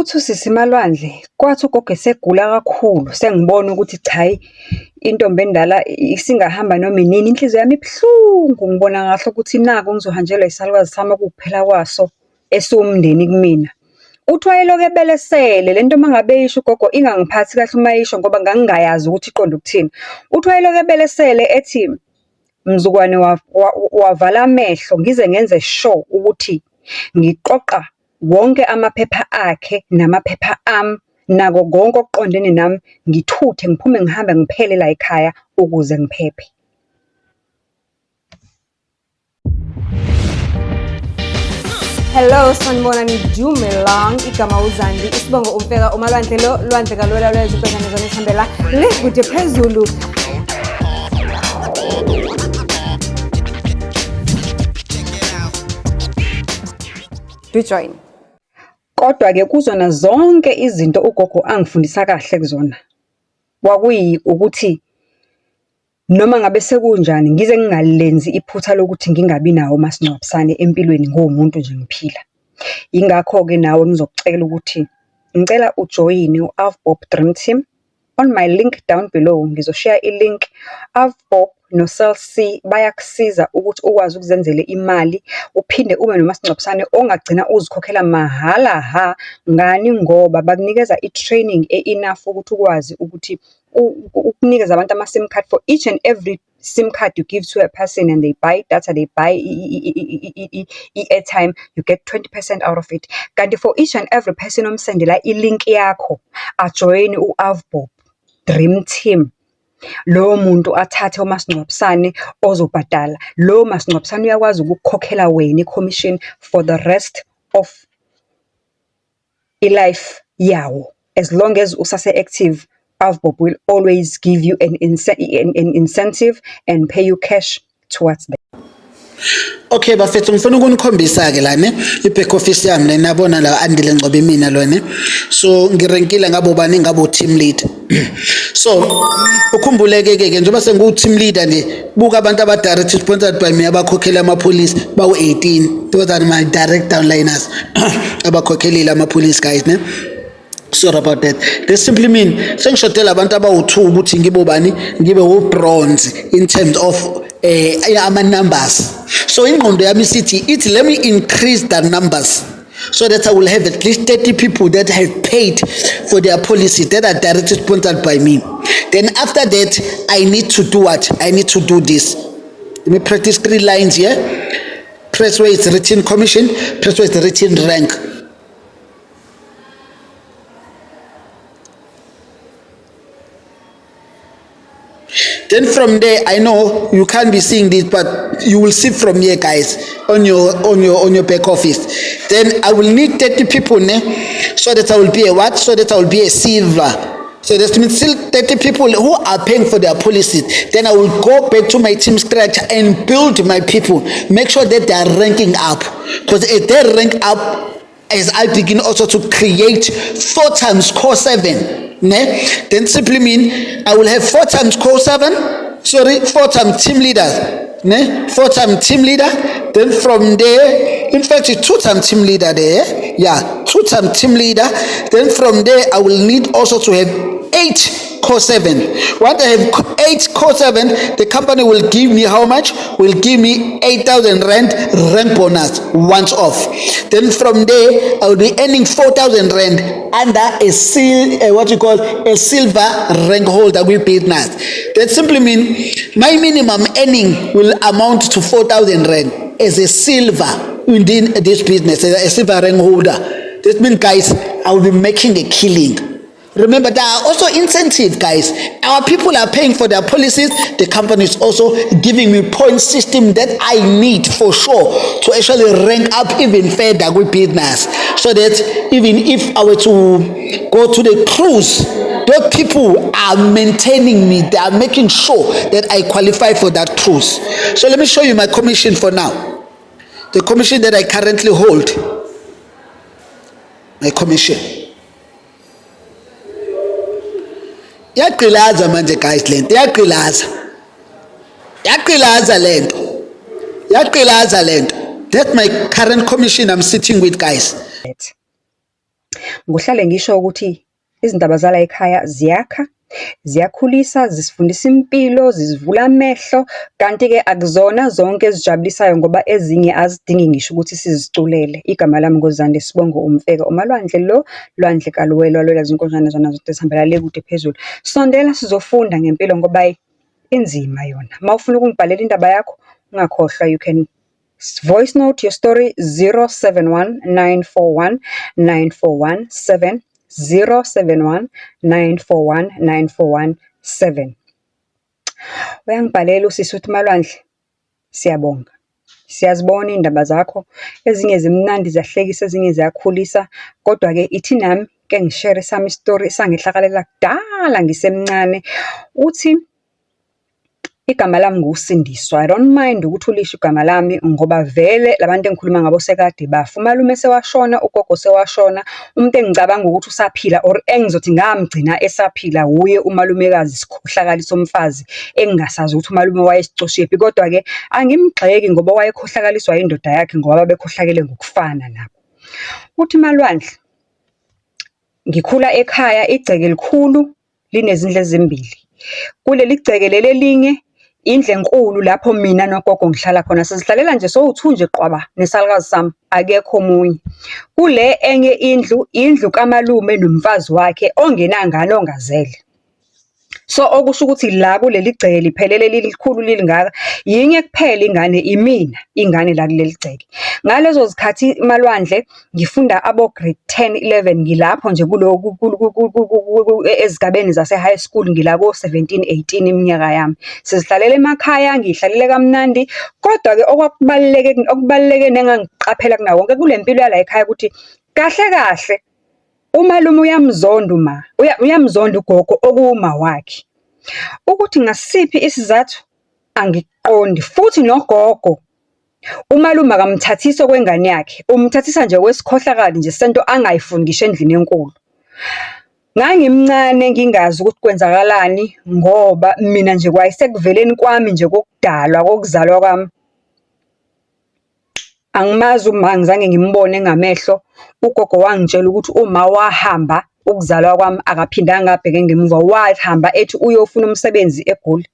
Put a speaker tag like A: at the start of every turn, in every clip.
A: Uthi usisi Malwandle, kwathi ugogo esegula kakhulu, sengibona ukuthi cha hhayi, intombi endala isingahamba noma inini, inhliziyo yami ibuhlungu, ngibona kahle ukuthi naku ngizohanjelwa isalukazi sami okuwukuphela kwaso esiwumndeni kumina. Uthi wayelokhu ebelesele le nto uma ngabe eyisho ugogo ingangiphathi kahle uma eyisho ngoba ngangingayazi ukuthi iqonde ukuthini. Uthi wayelokhu ebelesele ethi, mzukwane wavala amehlo ngize ngenze sure ukuthi ngiqoqa wonke amaphepha akhe, namaphepha ami, nako konke okuqondene nami, ngithuthe ngiphume ngihambe ngiphele layikhaya ukuze ngiphephe.
B: Hello sanibonani Dumelang igama uZandi isibongo umfeka umalwandle lo lwandle kalwela lwezibhekane zona esihambela le kude phezulu. Do join.
A: Kodwa-ke kuzona zonke izinto ugogo angifundisa kahle kuzona, kwakuyi ukuthi noma ngabe sekunjani ngize ngingalenzi iphutha lokuthi ngingabi nawo umasingcwabisane empilweni ngiwumuntu nje ngiphila. Yingakho-ke nawe ngizokucela ukuthi, ngicela ujoyine u-Avbob Dream Team. On my link down below, ngizoshiya i-link. Avbob no-Cell C bayakusiza ukuthi ukwazi ukuzenzela imali, uphinde ube nomasingcwabisane ongagcina uzikhokhela mahhala hha. Ngani ngoba bakunikeza i-training e-enough ukuthi ukwazi ukuthi ukunikeza abantu ama-sim card for each and every sim card you give to a person and they buy data, they buy i-airtime, you get 20% out of it. Kanti for each and every person omsendela i-link yakho, ajoyine u-Avbob Dream Team, lowo muntu athathe umasingcwabisane ozobhadala. Lowo masingcwabisane uyakwazi ukukukhokhela wena i-commission for the rest of i-life yawo. As long as usase-active, Avbob will always give you an incentive and pay you cash towards that.
C: Okay bafethu, ngifuna ukunikhombisa ke la ne i-back office yami le, nabona la Andile Ngcobo mina lo ne. So ngirenkile ngabo bani? Ngabo team leader. So ukhumbuleke ke ke njengoba sengu team leader nje, buka abantu aba direct sponsored by me abakhokhela amapolice bawu 18. Those are my direct downliners abakhokhelile amapolice, guys, ne. Sorry about that. This simply mean sengishodela abantu abawu-2 ukuthi ngibe bani, ngibe wo-bronze in terms of ama numbers. So ingqondo yami isithi ithi let me increase the numbers so that I will have at least 30 people that have paid for their policy that are directly sponsored by me. Then after that, I need to do what? I need to do this. Let me practice three lines here. Press where it's written commission, press where it's written rank. Then from there, I know you can't be seeing this, but you will see from here, guys, on your back office. Then I will need 30 people, ne? So that I will be a what? So that I will be a silver. So that means still 30 people who are paying for their policies. Then I will go back to my team structure and build my people. Make sure that they are ranking up. Because if they rank up, as I begin also to create 4 times core 7, ne? Then simply mean I will have 4 times core 7, sorry, 4 times team leaders, ne? 4 times team leader. Then from there, in fact, it's 2 times team leader there, yeah, 2 times team leader. Then from there, I will need also to have 8 core 7. Once I have 8 core 7, the company will give me how much? Will give me 8,000 rand rank bonus once off. Then from there, I will be earning 4,000 rand under a seal, what you call a silver rank holder with business. That simply mean my minimum earning will amount to 4,000 rand as a silver within this business, as a silver rank holder. That means, guys, I will be making a killing. Remember, there are also incentives, guys. Our people are paying for their policies. The company is also giving me point system that I need for sure to actually rank up even further with business. So that even if I were to go to the cruise, those people are maintaining me. They are making sure that I qualify for that cruise. So let me show you my commission for now. The commission that I currently hold. My commission. Iyagqilaza manje, guys, lento iyagqilaza, iyagqilaza lento, iyagqilaza lento. That's my current commission I'm sitting with, guys.
A: Ngohlale ngisho ukuthi izindaba zala ekhaya ziyakha, ziyakhulisa, zisifundisa impilo, zisivula amehlo. Kanti-ke akuzona zonke ezijabulisayo ngoba ezinye azidingi ngisho ukuthi siziculele. Igama lami nguZandi, isibongo uMfeka, uMalwandle lo, lwandle kaluwelwa lwelwa zinkonjane zona zodwa ezihambela le kude phezulu. Sondela sizofunda ngempilo ngoba hhayi, inzima yona. Uma ufuna ukungibhalela indaba yakho, ungakhohlwa you can voice note your story 071 941 9417, 071 941 9417. Uyangibhalela usisi uthi, Malwandle, siyabonga. Siyazibona iy'ndaba zakho, ezinye zimnandi ziyahlekisa, ezinye ziyakhulisa. Kodwa-ke ithi nami ke ngishere esami isitori esangehlakalela kudala ngisemncane. Uthi, igama lami nguSindiswa. I don't mind ukuthi ulisho igama lami ngoba vele la bantu engikhuluma ngabo sekade bafa. Umalume sewashona, ugogo sewashona. Umuntu engicabanga ukuthi usaphila or engizothi ngamgcina esaphila wuye umalumekazi isikhohlakali somfazi engingasazi ukuthi umalume wayesicoshephi. Kodwa-ke angimgxeki ngoba wayekhohlakaliswa indoda yakhe ngoba babekhohlakele ngokufana nabo. Uthi Malwandle, ngikhula ekhaya igceke likhulu linezindlu ezimbili. Kuleli gceke leli elinye, indlu enkulu lapho mina nogogo ngihlala khona. Sizihlalela nje sowu-two nje qwaba nesalukazi sami, akekho omunye. Kule enye indlu, indlu kamalume nomfazi wakhe ongenangane ongazele. So, okusho ukuthi la kuleli gceke liphelele lilikhulu lilingaka, yinye kuphela ingane, imina ingane la kuleli gceke. Ngalezo zikhathi Malwandle, ngifunda abo-grade 10, 11, ngilapho nje ezigabeni zase-high school, ngila ko-17, 18 iminyaka yami. Sizihlalela emakhaya, ngiy'hlalele kamnandi, kodwa-ke okwakubaluleke, okubaluleke nengangiqaphela kunakho konke kule mpilo yala ekhaya ukuthi, kahle kahle, umalume uyamzonda uma, uyamzonda ugogo okuwuma wakhe. Ukuthi ngasiphi isizathu angikuqondi, futhi nogogo umalume akamthathisi okwengane yakhe, umthathisa nje okwesikhohlakali nje sento angayifuni ngisho endlini enkulu. Ngangimncane ngingazi ukuthi kwenzakalani ngoba mina nje kwayisekuveleni kwami nje kokudalwa kokuzalwa kwami. Angimazi uma, angizange ngimbone ngamehlo. Ugogo wangitshela ukuthi uma wahamba ukuzalwa kwami akaphindanga abheke ngemuva, wahamba ethi uyofuna umsebenzi eGoli.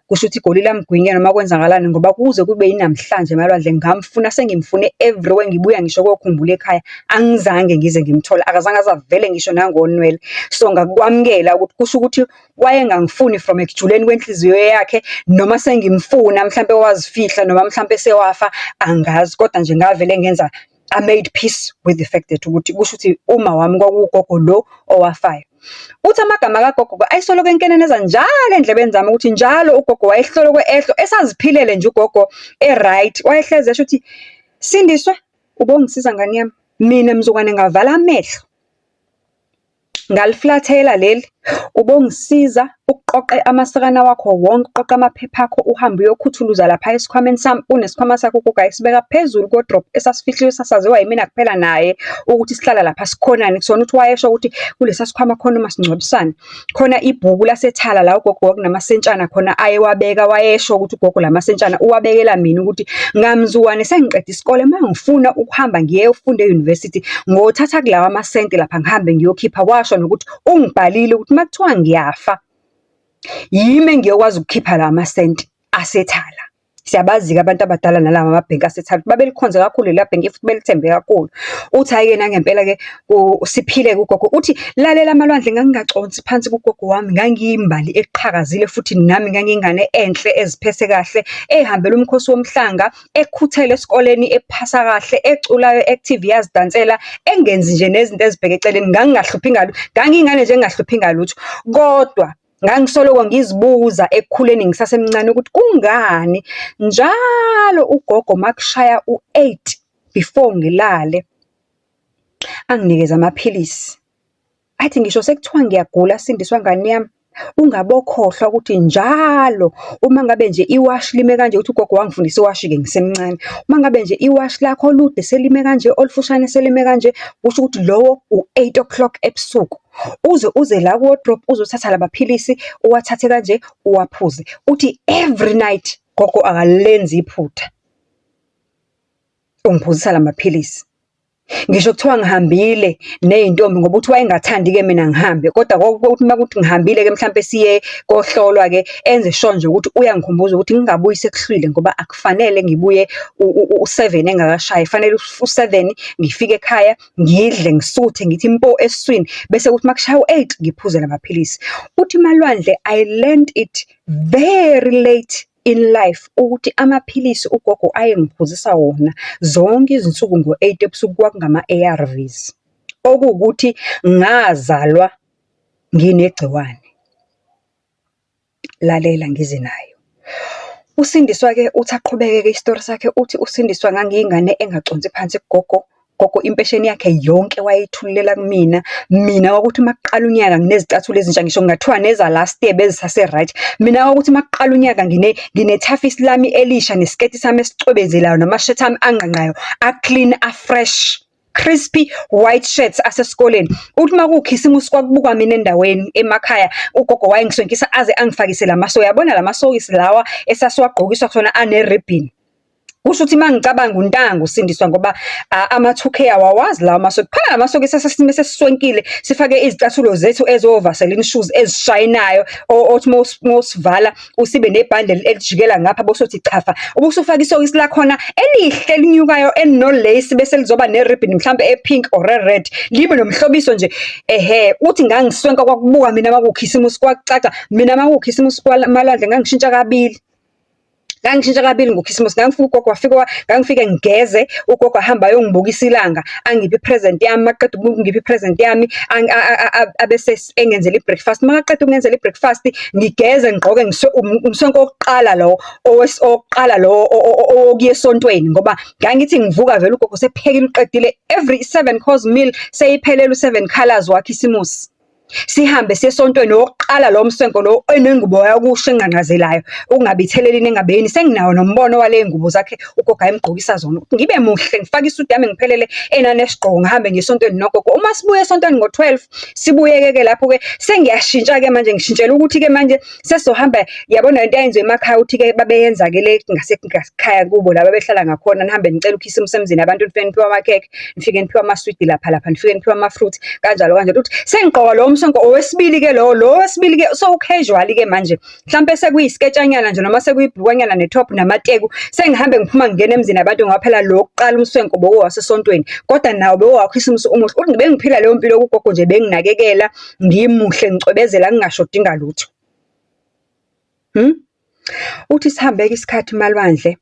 A: Kusho ukuthi iGoli lamgwinya noma kwenzakalani ngoba kuze kube yinamhlanje Malwandle ngamfuna sengimfune everywhere, ngibuya ngisho kokhumbula ekhaya, angizange ngize ngimthole, akazange aze avele ngisho nangonwele. So, ngakwamukela ukuthi kusho ukuthi wayengangifuni from ekujuleni kwenhliziyo yakhe, noma sengimfuna mhlampe wazifihla noma mhlampe sewafa, angazi. Kodwa nje ngavele ngenza, I made peace with the fact that ukuthi kusho ukuthi uma wami kwakuwugogo lo owafayo. Uthi amagama kagogo ayesoloko enkeneneza njalo ey'ndlebeni zami ukuthi njalo ugogo wayehloloko ehlo esaziphilele nje ugogo e-right. Wayehlezi esho ukuthi, Sindiswa, ubongisiza ngane yami, mina mzukwane ngavala amehlo, ngaliflathela leli, ubongisiza uqoqe amasakana wakho wonke, uqoqe amaphepha akho, uhambe uyokhuthuluza lapha esikhwameni sami. Kunesikhwama sakho ugogo ayesibeka phezulu ko-drop esasifihliwe sasaziwa yimina kuphela naye ukuthi sihlala lapha sikhonani kusona. Uthi wayesho ukuthi kulesa sikhwama khona umasingcwabisane, khona ibhuku lasethala la ugogo kwakunamasentshana khona ayewabeka. Wayesho ukuthi ugogo la masentshana uwabekela mina ukuthi ngamzukwane sengiqeda isikole uma ngifuna ukuhamba ngiyofunda e-university, ngothatha kulawa amasenti lapha ngihambe ngiyokhipha. Washo nokuthi ungibhalile ukuthi uma kuthiwa ngiyafa, yimi engiyokwazi ukukhipha lawa masenti asethala. Siyabazi-ke abantu abadala nalawa amabhenki asethala, babelikhonze kakhulu leliya bhenki futhi belithembe kakhulu. Uthi hhayi-ke nangempela-ke siphile-ke ugogo. Uthi, lalela Malwandle, ngangingaconsi phansi kugogo wami, ngangiyimbali eqhakazile futhi nami ngangiyingane enhle eziphethe kahle, ehambela umkhosi womhlanga, ekhuthele esikoleni, ephasa kahle, eculayo, active, iyazidansela, engenzi nje nezinto ezibheke eceleni. Ngangingahluphi ngalutho, ngangiyingane nje engahluphi ngalutho. Kodwa ngangisoloko ngizibuza ekukhuleni ngisasemncane ukuthi kungani njalo ugogo makushaya u-eight before ngilale, anginikeze amaphilisi. Athi ngisho sekuthiwa ngiyagula Sindiswa ngane yami, ungabokhohlwa ukuthi njalo uma ngabe nje iwashi lime kanje, uthi ugogo wangifundisa iwashi-ke ngisemncane. Uma ngabe nje iwashi lakho olude selime kanje, olufushane selime kanje, kusho ukuthi lowo u-eight o'clock ebusuku. Uze uze la ku-wardrobe uzothatha la maphilisi, uwathathe kanje, uwaphuze. Uthi every night gogo akalenzi iphutha, ungiphuzisa la maphilisi. Ngisho kuthiwa ngihambile ney'ntombi ngoba uthi wayengathandi-ke mina ngihambe, kodwa kwakuthi uma kuwukuthi ngihambile-ke mhlampe siye kohlolwa-ke, enze sure nje ukuthi uyangikhumbuza ukuthi ngingabuyi sekuhlwile ngoba akufanele ngibuye u-seven engakashayi. Kufanele u-seven ngifike ekhaya, ngidle, ngisuthe, ngithi mpo esiswini, bese kuthi uma kushaya u-eight, ngiphuze lamaphilisi. Uthi uMaLwandle, I learned it very late in life ukuthi amaphilisi ugogo ayengiphuzisa wona zonke izinsuku ngo-eight ebusuku kwakungama-ARVs. Okuwukuthi ngazalwa nginegciwane. Lalela ngize nayo. USindiswa-ke uthi aqhubeke-ke isitori sakhe, uthi uSindiswa ngangiyingane engaconsi phansi kugogo. Gogo impesheni yakhe yonke wayeyithululela kumina. Mina kwakuthi uma kuqala unyaka nginezicathulo ezintsha, ngisho kungathiwa neza last year bezisase-right. Mina kwakuthi uma kuqala unyaka nginethafisi lami elisha, nesiketi sami esicwebezelayo, namashethi ami angqangqayo, a-clean, a-fresh, crispy white shirts asesikoleni. Uthi uma kuwukhisimusi kwakubukwa mina endaweni emakhaya, ugogo wayengiswenkisa aze angifakise la masoki. Uyabona la masokisi lawa esasiwagqokiswa kusona ane-ribbon. Kusho ukuthi uma ngicabanga untanga uSindiswa ngoba ama-two K awawazi lawo masokisi. Khona la masokisi esesime sesiswenkile, sifake izicathulo zethu ezo-Vaseline shoes ezishayinayo, othi uma usivala usibe nebhande elijikela ngapha bosothi chafa. Ubusufaka isokisi lakhona elihle elinyukayo elino-lace bese lizoba ne-ribbon mhlampe e-pink or e-red, libe nomhlobiso nje. Ehhe, uthi ngangiswenka kwakubuka mina uma kuwukhisimusi kwakucaca. Mina uma kuwukhisimusi kwaMalwandle ngangishintsha kabili. Ngangishintsha kabili ngokhisimusi, ngangifika ugogo wafika, ngangifike ngigeze, ugogo ahambe ayongibukisa ilanga, angiphe i-present yami, maqeda ukungipha i-present yami, abese engenzela i-breakfast. Makaqeda ukungenzela i-breakfast, ngigeze, ngigqoke, umswenko wokuqala lo, owokuqala lo owokuya esontweni, ngoba ngangithi ngivuka vele ugogo sephekile uqedile, every seven course meal seyiphelele u-seven colours wakhisimusi. Sihambe siye esontweni, owokuqala lo mswenko lo enengubo yakusho engqangqazelayo, okungabe ithelelini engabe yini. Senginawo nombono wale ngubo zakhe ugogo ayemgqokisa zona. Ngibe muhle, ngifake isudu yami ngiphelele enanesigqoko, ngihambe ngiye esontweni nogogo. Uma sibuya esontweni ngo-twelve, sibuye-ke lapho-ke sengiyashintsha-ke manje, ngishintshela ukuthi-ke manje sesizohamba, yabona lento eyayenziwa emakhaya ukuthi-ke babeyenza-ke le ngasekhaya kubo la babehlala ngakhona, nihambe nicele ukhisimusi emzini abantu, nifike niphiwe amakhekhe, nifike niphiwe amaswidi lapha lapha, nifike niphiwe ama-fruit, kanjalo kanjalo. Uthi sengigqoka lowo mswenko owesibili-ke lowo, lo wesibili-ke sowu-casual-ke manje. Mhlampe sekuyisiketshanyana nje noma sekuyibhukwanyana ne-top namateku. Sengihambe ngiphuma ngingena emzini abantu ngoba phela lo wokuqala umswenko bowuwasesontweni, kodwa nawo bewuwakhisimusi omuhle. Uthi bengiphila leyo mpilo kugogo nje benginakekela, ngimuhle, ngicwebezela, ngingashodi ngalutho. Uthi sihambe-ke isikhathi Malwandle,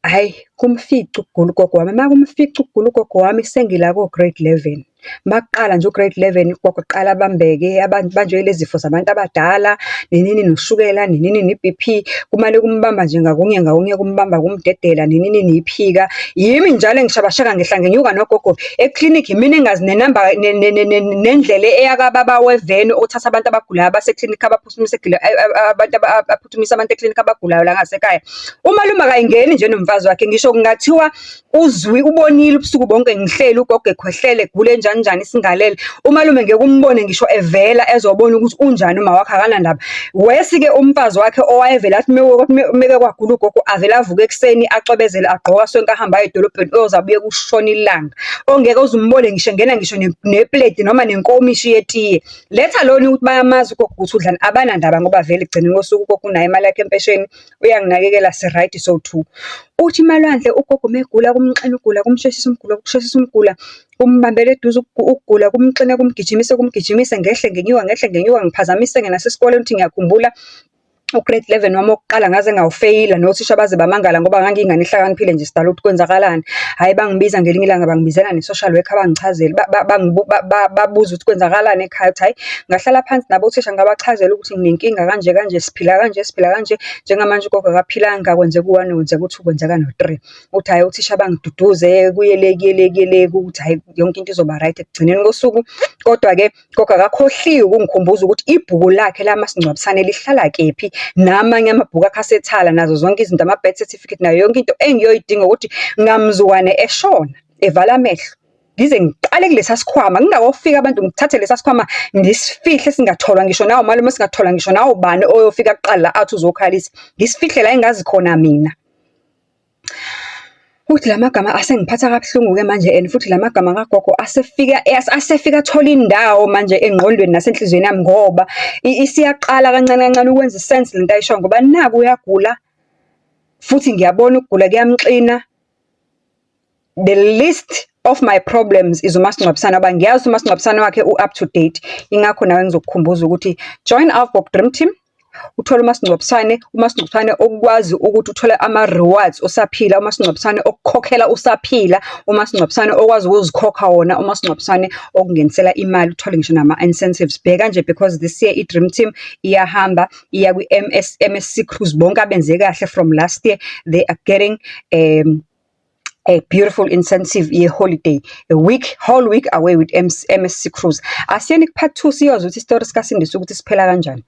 A: hhayi kumfica ukugula ugogo wami. Uma kumfica ukugula ugogo wami sengila ko-grade eleven. Uma kuqala nje u-grade eleven, ugogo kuqala abambeke, banjwe yilezi zifo zabantu abadala, ninini noshukela, ninini ne-BP. Kumane kumbamba nje ngakunye ngakunye kumbamba kumdedela, ninini nephika. Yimi njalo engishabasheka ngehla ngenyuka nogogo eklinikhi, yimina engazi nenamba nendlela eyakababa weveni othatha abantu abagulayo abaseklinikhi abaphuthumisa abantu abaphuthumisa abantu eklinikhi abagulayo la ngasekhaya. Umalume akayingeni nje nomfazi wakhe, ngisho kungathiwa uzwi ubonile ubusuku bonke ngihleli ugogo ekhwehlele egule njani njani singalele. Umalume ngeke umbone ngisho evela ezobona ukuthi unjani uma wakhe akanandaba. Wesi-ke umfazi wakhe owayevele athi meke kwagula ugogo avele avuke ekuseni acwebezele agqoke aswenke ahambe aye edolobheni uyoze abuye kushona ilanga. Ongeke uze umbone ngisho engena ngisho nepleti noma nenkomishi yetiye. Letha lona ukuthi bayamazi ugogo ukuthi udlani, abanandaba ngoba vele ekugcineni kosuku ugogo unayo imali yakhe empesheni, uyanginakekela si-right sowu-two. Uthi Malwandle ugogo uma egula kumxina ukugula, kumsheshisa umgula, kusheshisa umgula, kumbambela eduze ukugula, kumxine kumgijimise kumgijimise, ngehle ngenyuka, ngehle ngenyuka, ngiphazamiseke nasesikoleni. Uthi ngiyakhumbula u-grade eleven wami wokuqala ngaze ngawufeyila, nothisha baze bamangala ngoba ngangiyingane ehlakaniphile nje sidala ukuthi kwenzakalani. Hhayi bangibiza ngelinye ilanga bangibizela ne-social worker bangichazele, babuza ukuthi kwenzakalani ekhaya. Uthi hhayi, ngahlala phansi nabo othisha ngabachazela ukuthi nginenkinga kanje kanje, siphila kanje, siphila kanje. Njengamanje ugogo akaphilanga, kwenzeka u-one, kwenzeka u-two, kwenzeka no-three. Uthi hhayi othisha bangiduduze kuye le kuye le kuye le ukuthi hhayi yonke into izoba right ekugcineni kosuku. Kodwa-ke gogo akakhohliwe ukungikhumbuza ukuthi ibhuku lakhe lamasingcwabisane lihlala kephi, namanye amabhuku akhe asethala nazo zonke izinto, ama-birth certificate nayo yonke into engiyoyidinga ukuthi ngamzukwane eshona, evala amehlo. Ngize ngiqale kulesa sikhwama, kungakofika abantu ngithathe lesa sikhwama ngisifihle singatholwa ngisho nawu malume, singatholwa ngisho nawubani oyofika kuqala la athi uzokhalisa. Ngisifihle la engazi khona mina. Uthi la magama asengiphatha kabuhlungu-ke manje and futhi la magama kagogo asefika asefika athola indawo manje engqondweni nasenhliziyweni yami ngoba isiyaqala kancane kancane ukwenza i-sense lento ayishoyo ngoba naku uyagula, futhi ngiyabona ukugula kuyamxina. The least of my problems is umasingcwabisane ngoba ngiyazi umasingcwabisane wakhe u-up to date. Ingakho nawe ngizokukhumbuza ukuthi join Avbob Dream Team, uthole umasingcwabisane, umasingcwabisane okwazi ukuthi uthole ama-rewards usaphila, umasingcwabisane okukhokhela usaphila, umasingcwabisane okwazi ukuzikhokha wona, umasingcwabisane okungenisela imali, uthole ngisho nama-incentives. Bheka nje because this year i-Dream Team iyahamba iya kwi-M_S, M_S_C Cruise. Bonke abenze kahle from last year, they are getting a beautiful incentive ye-holiday, a week, whole week away with MSC Cruise. Asiyeni ku-part two siyozwa ukuthi isitori sikaSindiso ukuthi siphela kanjani.